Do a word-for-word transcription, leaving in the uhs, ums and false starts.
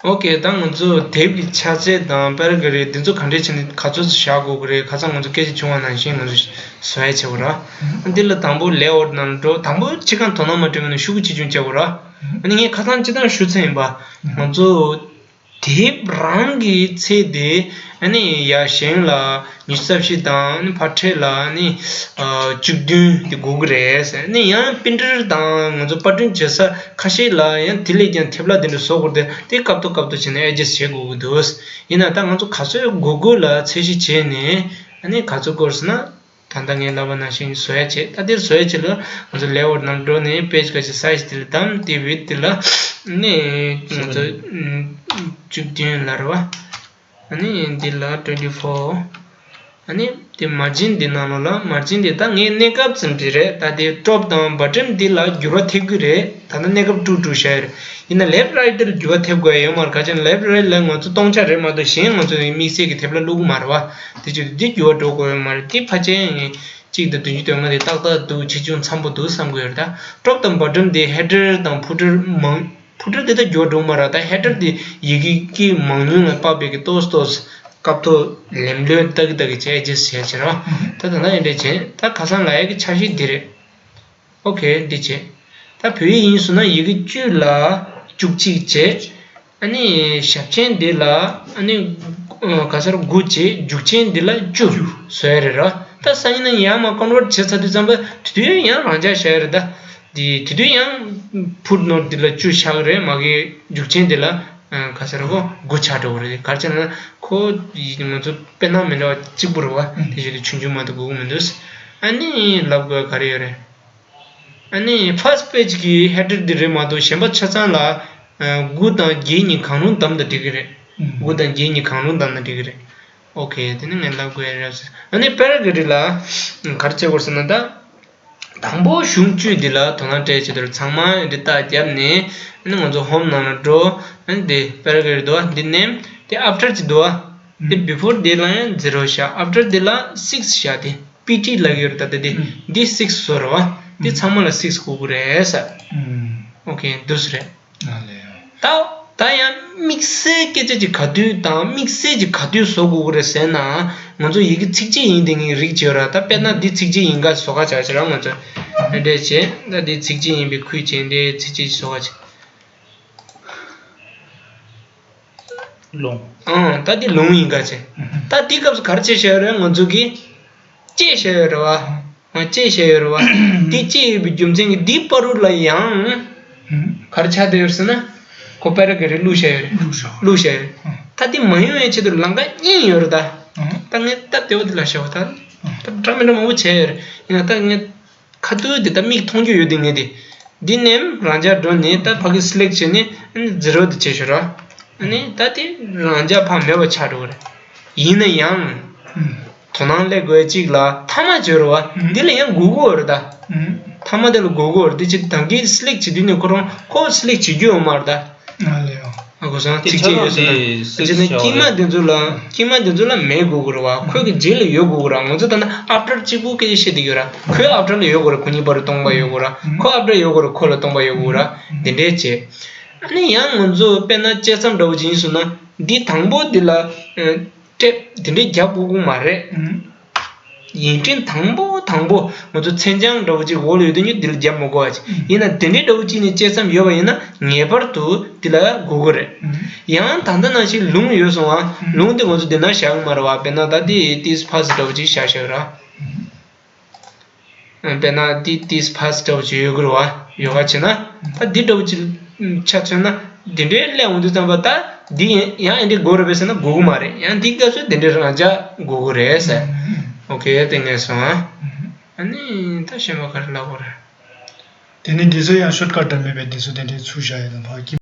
ཨོ་ཀེ། ད་ང་ཚོ་དེབ་ཀྱི་ཆ་ཚད་དང་པེ་ར་གྷི་རེ་འདི་ཚོ་ག་འདྲས་བྱས་ནས་ག་ཚོད་ཙམ་བཞག་དགོས་ཀྱི་རེད། ཁ་སང་ང་ཚོ་སྐད་ཆ་བྱུང་བ་ནང་བཞིན་ང་ཚོ་བཟོ་ཡ་བྱེད་དགོས་ར། འདི་ལ་དང་པོ་ལེ་ཨའུ་ཊི་ནང་ལ་འགྲོ། དང་པོ་ཕྱི་ཁ་དོ་སྣང་མ་སྤྲད་མིན་ན་ཤོག་གུ་ཆེ་ཆུང་བྱེད་དགོས་ར། ཨ་ནི་ངས་ཁ་སང་སྤྱིར་བཏང་ཞུ་ཚར་ཡིན་པ། ང་ཚོ་དེབ་རང་གི་ཚད་དེ་ཨ་ནི་ཡར་ཞེང་ལ་ཉི་ཤུ་རྩ་བཞི་དང་ཨ་ནི་ཕར་འཕྲེད་ལ་ཨ་ནི་བཅུ་བདུན་དེ་དགོས་ཀྱི་རེད་ཟེར། ཨ་ནི་ཡང་པིན་ཊར་དང་ང་ཚོ་པར་སྐྲུན་བྱེད་ས་ཁ་ཤས་ལ་ཡང་དེ་ལས་ཀྱང་ཐེབས་ལ་དེ་འདྲ་བཟོ་དགོས་རེད། དེ་སྐབས་ཐོག་སྐབས་ཐོག་བྱས་ནས་ཨེ་ཇི་སི་བྱེད་དགོས་ཀྱི་འདུག། ཡིན་ན་ད་ང་ཚོ་ག་ཚོད་དགོས་དགོས་ལ་ཚད་གཞི་བྱས་ནས་ཨ་ནི་ག་ཚོད་དགོས་ཟེར་ན། ད་ལྟ་ངས་ལབ་པ་ནང་བཞིན་བཟོ་ཡ་བྱེད། ད་འདིར་བཟོ་ཡ་ཆེད་ལ་ང་ཚོ་ལེ་ཨའུ་ཊི་ནང་འགྲོ་ནས་པེ་ཇི་ག་ཅིག་སའི་ཛི་དེ་ལ་བདམས། དེ་བིད་དེ་ལ་ནས་ང་ཚོ་བཅུ་བདུན་ལབ་ར་བ། ཨ་ནི་འདི་ལ་ཊུ་ཝེན་ཊི་ཕོར། ཨ་ནི་དེ་མར་ཇིན་འདི་ནང་ལོགས་ལ་མར་ཇིན་འདི་ད་ངའི་གནས་སྐབས་ཙམ་དེ་རེད། ད་དེ་ཊོབ་དང་བྷ་ཊམ་འདི་ལ་འགྱུར་བ་ཐེབས་ཀྱི་རེད། ད་ལྟ་གནས་སྐབས་དྲུག་དྲུག་བཞག་ཡོད་རེད། ཡིན་ན་ལེབ་རའིཊ་དེ་ལ་འགྱུར་བ་ཐེབས་དགོས་ཡ་ཡོད་མ་རེད། ག་ཅི་ན་ལེབ་རའིཊ་ལ་ང་ཚོ་སྟོང་ཆ་རེད་མ་གཏོགས་གཞན་ང་ཚོ་དམིགས་བསལ་གྱི་དེབ་ལ་བླུག་གི་མ་རེད་བ། དེ་བྱས་དུས་འདི་འགྱུར་བ་འགྲོ་དགོས་ཡོད་མ་རེད། དེ་ཕལ་ཆེར་ངས་གཅིག་དང་བདུན་ཅུ་དོན་ལྔ་དེ་ཏག་ཏག་འདུག། ཆེ་ཆུང་འཚམ་པོ་འདུག་བསམ་གྱི་ཡོད་རེད། ད་ཊོབ་དང་བྷ་ཊམ་དེ་ཧེ་ཌར་དང་ཕུ་ཊར་མང་། ཕུ་ཊར་དེ་ད་འགྱུར་བ་འགྲོ་གི་མ་རེད། ད་ཧེ་ཌར་དེ་ཡི་གེ་གི་མང་ཉུང་ལ་དཔག་པའི་གི་ཏོག་ཙམ་ཏོག་ཙམ་སྐབས་ཐོག་ལེམ་ལོས་ཏག་ཏག་གི་བྱས་ཨེ་ཇི་སི་བྱས་བྱས་ར། ད་ད་ལྟ་ཨེ་འདྲས་བྱས། ད་ཁ་སང་ལབ་ཡ་གི་འཆར་གཞི་འདི་རེད། ཨོ་ཁེ། འདི་བྱས། ད་བོད་ཡིག་ཡིན་སོང་ན་ཡི་གེ་བཅུ་ལ་བཅུ་གཅིག་བྱས། ཨ་ནི་ཞབས་མཆན་འདི་ལ་ཨ་ནི་ཨ་ག་ས་ར་དགུ་བྱས། འཇུག་ཆེན་འདི་ལ་བཅུ་བཟོ་ཡ་རེད་ར། ད་སང་ཉིན་ན་ཡང་མར་ཀོན་ཝརཊ་བྱས་ཚར་དུས་ཙམ་པ་དེ་དུས་ཡང་རང་འཇགས་བཞག་ཡ་རེད། ད་དེ་དེ་དུས་ཡང་ཕུཊ་ནོཊ་འདི་ལ་བཅུ་བཞག་གི་རེད། མ་གི་འཇུག་ཆེན་འདི་ལ་ཨ་ག་ས་ར་གོ་དགུ་ཆགས་འགྲོ་གི་རེད། ག་རེ་བྱས་ན་ཁོ་ང་ཚོ་དཔེར་ན་མི་འདྲ་བ་གཅིག་པུ་རེད་བ། དེ་བཞིན་དུ་ཆུང་ཆུང་མ་གཏོགས་དགོས་ཀྱི་མི་འདུག། ཨ་ནི་ལབ་དགོས་ག་རེ་ཡོད་རེད། ཨ་ནི་ཕར་སི་ཊི་པེ་ཇི་གི་ཧེ་ཌར་འདི་རེད་མ་གཏོགས་གཞན་པ་ཆ་ཚང་ལ་ཨ་དགུ་དང་བརྒྱད་གཉིས་གང་རུང་བདམས་ན་འགྲིག་གི་རེད། དགུ་དང་བརྒྱད་གཉིས་གང་རུང་བདམས་ན་འགྲིག་གི་རེད། ཨོ་ཁེ། དེ་ནི་ངས་ལབ་དགོས་རེད་ཟེར། ཨ་ནི་པེ་ར་གྷི་རེ་ལ་ག་རེ་བྱེད་དགོས་ཟེར་ན། ད་དང་པོ་གཞུང་བཅུ་འདི་ལ་དོ་སྣང་སྤྲད་བྱེད་དུ་ཚང་མ་འདི་རྟགས་བརྒྱབ་ནས། ཨ་ནི་ང་ཚོ་ཧོམ་ནང་ལ་འགྲོ། ཨ་ནི་དེ་པེ་ར་གྷི་རེ་འདུག་བ། འདི་ནེམ། དེ་ཨབ་ཊར་ཅིག་འདུག་བ། དེ་བི་ཕོར་འདི་ལ་ཡང་ཛི་རོ་བཞག། ཨབ་ཊར་འདི་ལ་སིགས་བཞག། དེ་པི་ཊི་ལབ་ཡོད་རེད། ད་ལྟ་འདི་ཨུམ། འདི་སིགས་བཟོ་རེད་བ། འདི་ཨུམ། ཚང་མ་ལ་སིགས་དགོས་ཀྱི་རེད་ཟེར། ཨུམ། ཨོ་ཁེ། འདུག་སེ་རེད། ཨ་ལས། ད་ད་ཡང་དམིགས་བསལ་སྐད་ཆ་ཅིག་ག་དུས་དང་དམིགས་བསལ་ཅིག་ག་དུས་བཟོ་དགོས་ཀྱི་རེད་ཟེར་ན། ང་ཚོ་ཡི་གེ་ཚིགས་བཅད་ཡིན་དེ་ངས་རིག་བྱེད་ར། ད་དཔེར་ན་འདི་ཚིགས་བཅད་ཡིན་ག་བཟོ་ག་བྱ་བྱེད་ར། ང་ཚོ་འདི་འདྲས་བྱེད། ད་འདི་ཚིགས་བཅད་ཡིན་པའི་ཁུལ་བྱས། འདི་ཚིགས་བཅད་ཅིག་བཟོ་ག་བྱེད། ལུང་། ཨང་། ད་འདི་ལུང་ཡིན་ག་བྱས། ད་འདི་སྐབས་སུ་ག་རེ་བྱས་བཞག་ཡོད་རེད། ང་ཚོ་གིས་བཅད་བཞག་ཡོད་རེད་བ། ང་བཅད་བཞག་ཡོད་རེད་བ། འདི་བཅད་ཡོད་པའི་རྒྱུ་མཚན་གྱིས་འདིའི་བར་དུ་ལ་ཡང་ག་རེ་ཆགས་བསྡད་ཡོད་ཟེར་ན། ཁོ་པེ་ར་གྷི་རེ་བླུགས་བཞག་ཡོད་རེད། བླུགས་བཞག་བླུགས་བཞག་ཡོད་རེད། ད་འདི་མ་ཡོང་བའི་ཆེད་དུ་ལམ་ཁ་གཉིས་ཡོད་རེད་ད། ད་ངས་སྟབས་བདེ་བོ་འདི་ལ་བཞག་པ་ད། ད་འདྲ་མི་འདྲ་མང་པོ་བྱས་ཡོད་རེད། ཡིན་ན་ད་ངས་ཁ་ཐུག་དེ་ད་མིག་མཐོང་རྒྱུ་ཡོད་དེ་ངས་དེ། འདི་ནས་རང་འཇགས་འགྲོ་ནས་ད་ཕ་གི་སི་ལེག་བྱས་ནས་ཨ་ནི་ཛི་རོ་དེ་བྱས་ཤོག་ར། ཨ་ནི་ད་དེ་རང་འཇགས་ཕར་མེད་པ་ཆགས་འགྲོ་གི་རེད། ཡིན་ན་ཡང་དོ་སྣང་སླེབས་དགོས་གཅིག་ལ་མཐའ་མ་བྱོས་ར་བ། འདི་ལ་ཡང་དགོས་ཀྱི་ཡོད་རེད་ད། མཐའ་མ་དེ་ལ་དགོས་ཀྱི་ཡོད་རེད། དེ་ཅི་ད་གིན་སི་ལེག་བྱེད་དུས་ནས་ཁོ་རང་ཁོ་སི་ལེག་བྱེད་རྒྱུ་ཡོད་མ་རེད་ད། ཨ་ལས་ཡོ། ཨ་གོ་སོང་། ཚིགས་བཅད་ཡོད་ཟེར་ན། ཨ་ཅེ་ནི་དཀྱིལ་མ་འདི་ཚོ་ལ་དཀྱིལ་མ་འདི་ཚོ་ལ་མེད་དགོས་ཀྱི་རེད་བ། ཁོའི་གི་རྗེས་ལ་ཡོད་དགོས་ཀྱི་རེད། ང་ཚོ་ད་ནི་ཨབ་ཊར་གཅིག་པུ་སྐད་ཆ་བཤད་བསྡད་ཡོད་ར། ཁོའི་ཨབ་ཊར་ལ་ཡོད་དགོས་རེད། ཁོ་གཉིས་བར་དུ་སྟོང་པ་ཡོད་དགོས་ར། ཁོའི་ཨབ་ཊར་ཡོད་དགོས་རེད། ཁོ་ལ་སྟོང་པ་ཡོད་དགོས་ར། འདི་འདྲས་བྱས། ཨ་ནི་ཡང་ང་ཚོ་དཔེར་ན་བཅད་མཚམས་འདྲ་བོ་ཅིག་ཡིན་སོང་ན། འདི་དང་པོ་འདི་ལ་ཨ་ཊེབ་འདི་འདྲས་རྒྱག་དགོས་ཀྱི་མ་རེད། ཡིག་ཕྲེང་དང་པོ་དང་པོ་ང་ཚོ་མཚན་བྱང་འདྲ་བོ་ཅིག་འོག་ལ་ཡོད་དུས་ནི་འདི་ལ་རྒྱབ་མི་དགོས་པ་ཅིག་ཡིན་ན། དེ་འདྲའི་འདྲ་བོ་ཅིག་ནས་བཅད་མཚམས་ཡོད་པ་ཡིན་ན་ངེས་པར་དུ་འདི་ལ་དགོས་ཀྱི་རེད། ཡང་ད་ལྟ་ནང་བཞིན་ལུང་ཡོད་སོང་བ། ལུང་དེ་ང་ཚོ་འདི་ན་བཞག་གི་མ་རེད་བ། དཔེར་ན་ད་འདི་ཏིས་ཕ་སི་འདྲ་བོ་ཅིག་བཞག་བཞག་ར། དཔེར་ན་འདི་ཏིས་ཕ་སི་འདྲ་བོ་ཅིག་ཡོད་ཀྱི་རེད་བ། ཡོད་ག་བྱས་ན་ད་འདི་འདྲ་བོ་ཅིག་ཆ་མཚོན་ན། འདི་འདྲའི་སླེབས་འོང་དུས་ཙམ་པ་ད་འདི་ཡང་ཨེ་འདྲའི་དགོས་རེད་པས་ཟེར་ན་དགོས་ཀྱི་མ་རེད། ཡང་འདི་སྐབས་སུ་འདི་འདྲའི་རང་འཇགས་དགོས་ཀྱི་རེད་ཟེར། ཨོ་ཁེ། དེ་ངས་སོང་ཨ། ཨ་ནི་ད་གཞན་པ་ག་རེ་ལབ་དགོས་རེད། དེ་ནི་འདི་ཚོ་ཡང་ཤོཊ་ཀཊ་འདྲ་མེད་པས་འདི་ཚོ་དེ་འདྲའི་ཚུར་བཞག་ཡོད་དམ། ཕ་གི